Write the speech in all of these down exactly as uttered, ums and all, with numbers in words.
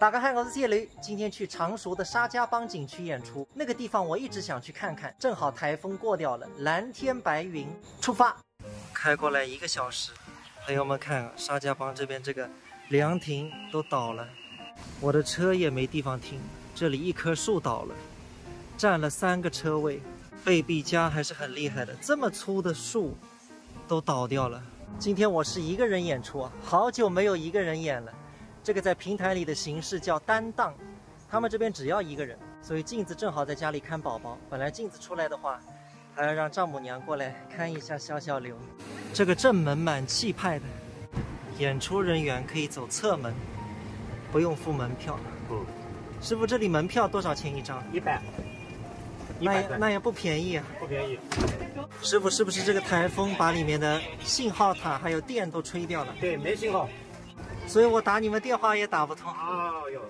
大家好，我是谢雷，今天去常熟的沙家浜景区演出，那个地方我一直想去看看，正好台风过掉了，蓝天白云，出发。开过来一个小时，朋友们看啊，沙家浜这边这个凉亭都倒了，我的车也没地方停，这里一棵树倒了，占了三个车位。贝碧嘉还是很厉害的，这么粗的树都倒掉了。今天我是一个人演出啊，好久没有一个人演了。这个在平台里的形式叫担档，他们这边只要一个人，所以镜子正好在家里看宝宝。本来镜子出来的话，还要让丈母娘过来看一下小小刘。这个正门蛮气派的，演出人员可以走侧门，不用付门票。嗯，师傅，这里门票多少钱一张？一百，一那百块，也那也不便宜啊。不便宜。师傅，是不是这个台风把里面的信号塔还有电都吹掉了？对，没信号。所以我打你们电话也打不通。哦哟，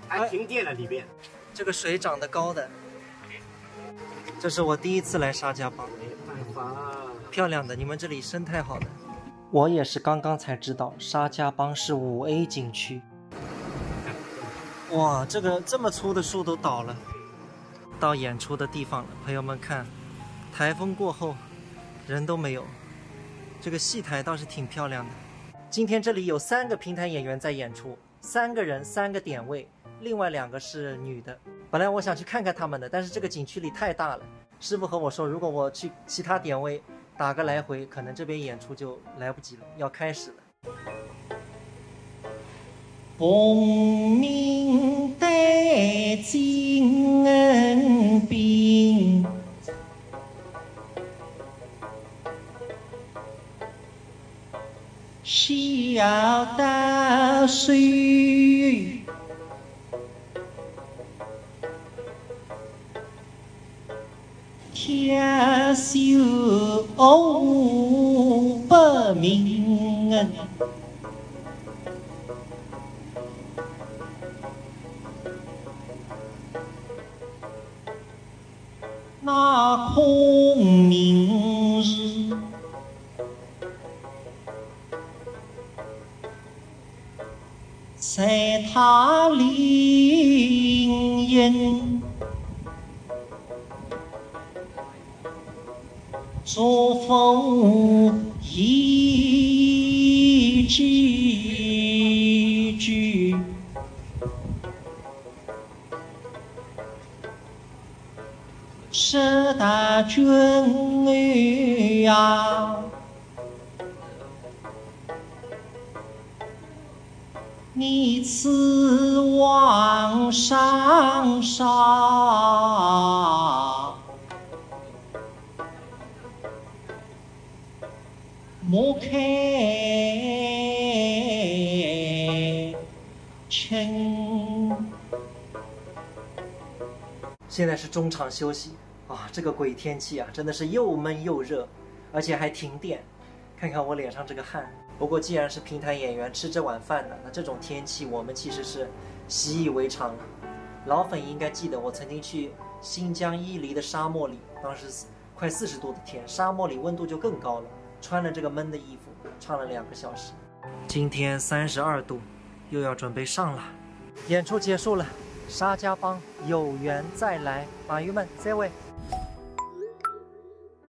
还停电了里边。这个水涨得高的。这是我第一次来沙家浜，没办法。漂亮的，你们这里生态好的。我也是刚刚才知道沙家浜是五A景区。哇，这个这么粗的树都倒了。到演出的地方了，朋友们看，台风过后，人都没有。这个戏台倒是挺漂亮的。今天这里有三个评弹演员在演出，三个人三个点位，另外两个是女的。本来我想去看看他们的，但是这个景区里太大了。师傅和我说，如果我去其他点位打个来回，可能这边演出就来不及了，要开始了。奉命带进恩兵，小道手挑绣不明。那孔明是 在他灵隐，祝福一句句。 是大君儿呀，你此往山上 莫开轻。现在是中场休息啊，这个鬼天气啊，真的是又闷又热，而且还停电。看看我脸上这个汗。不过既然是评弹演员吃这碗饭呢，那这种天气我们其实是习以为常了。老粉应该记得，我曾经去新疆伊犁的沙漠里，当时快四十度的天，沙漠里温度就更高了，穿了这个闷的衣服，唱了两个小时。今天三十二度，又要准备上了。演出结束了，沙家浜有缘再来，马鱼们，see you。